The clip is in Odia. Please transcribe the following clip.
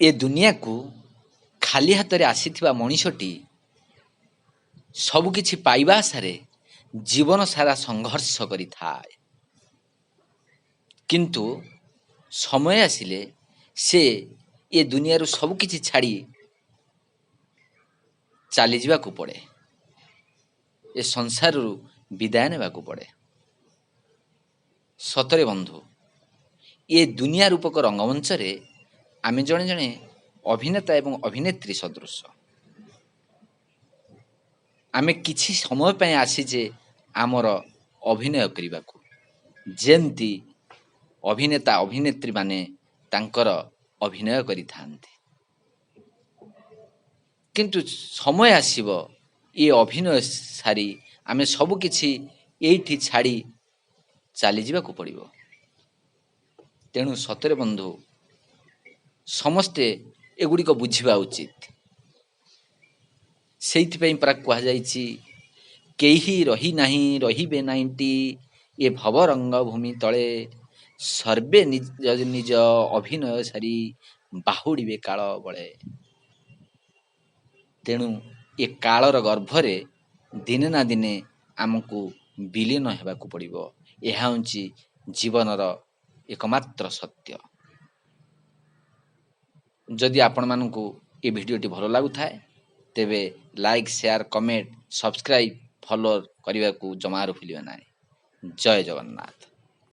ଏ ଦୁନିଆକୁ ଖାଲି ହାତରେ ଆସିଥିବା ମଣିଷଟି ସବୁକିଛି ପାଇବା ଆଶାରେ ଜୀବନ ସାରା ସଂଘର୍ଷ କରିଥାଏ। କିନ୍ତୁ ସମୟ ଆସିଲେ ସେ ଏ ଦୁନିଆରୁ ସବୁକିଛି ଛାଡ଼ି ଚାଲିଯିବାକୁ ପଡ଼େ, ଏ ସଂସାରରୁ ବିଦାୟ ନେବାକୁ ପଡ଼େ। ସତରେ ବନ୍ଧୁ, ଏ ଦୁନିଆ ରୂପକ ରଙ୍ଗମଞ୍ଚରେ ଆମେ ଜଣେ ଜଣେ ଅଭିନେତା ଏବଂ ଅଭିନେତ୍ରୀ ସଦୃଶ। ଆମେ କିଛି ସମୟ ପାଇଁ ଆସିଛେ ଆମର ଅଭିନୟ କରିବାକୁ, ଯେମିତି ଅଭିନେତା ଅଭିନେତ୍ରୀମାନେ ତାଙ୍କର ଅଭିନୟ କରିଥାନ୍ତି। କିନ୍ତୁ ସମୟ ଆସିବ, ଏ ଅଭିନୟ ସାରି ଆମେ ସବୁକିଛି ଏଇଠି ଛାଡ଼ି ଚାଲିଯିବାକୁ ପଡ଼ିବ। ତେଣୁ ସତରେ ବନ୍ଧୁ, ସମସ୍ତେ ଏଗୁଡ଼ିକ ବୁଝିବା ଉଚିତ। ସେଇଥିପାଇଁ ପରା କୁହାଯାଇଛି, କେହି ରହି ନାହିଁ ରହିବେ ନାହିଁଟି ଏ ଭବ ରଙ୍ଗଭୂମି ତଳେ, ସର୍ବେ ନିଜ ନିଜ ଅଭିନୟ ସାରି ବାହୁଡ଼ିବେ କାଳ ବଳେ। ତେଣୁ ଏ କାଳର ଗର୍ଭରେ ଦିନେ ନା ଦିନେ ଆମକୁ ବିଲୀନ ହେବାକୁ ପଡ଼ିବ। ଏହା ହେଉଛି ଜୀବନର ଏକମାତ୍ର ସତ୍ୟ। ଯଦି ଆପଣମାନଙ୍କୁ ଏ ଭିଡ଼ିଓଟି ଭଲ ଲାଗୁଥାଏ, ତେବେ like, share, comment, subscribe, follow କରିବାକୁ ଜମାରୁ ଭୁଲିବେ ନାହିଁ। ଜୟ ଜଗନ୍ନାଥ।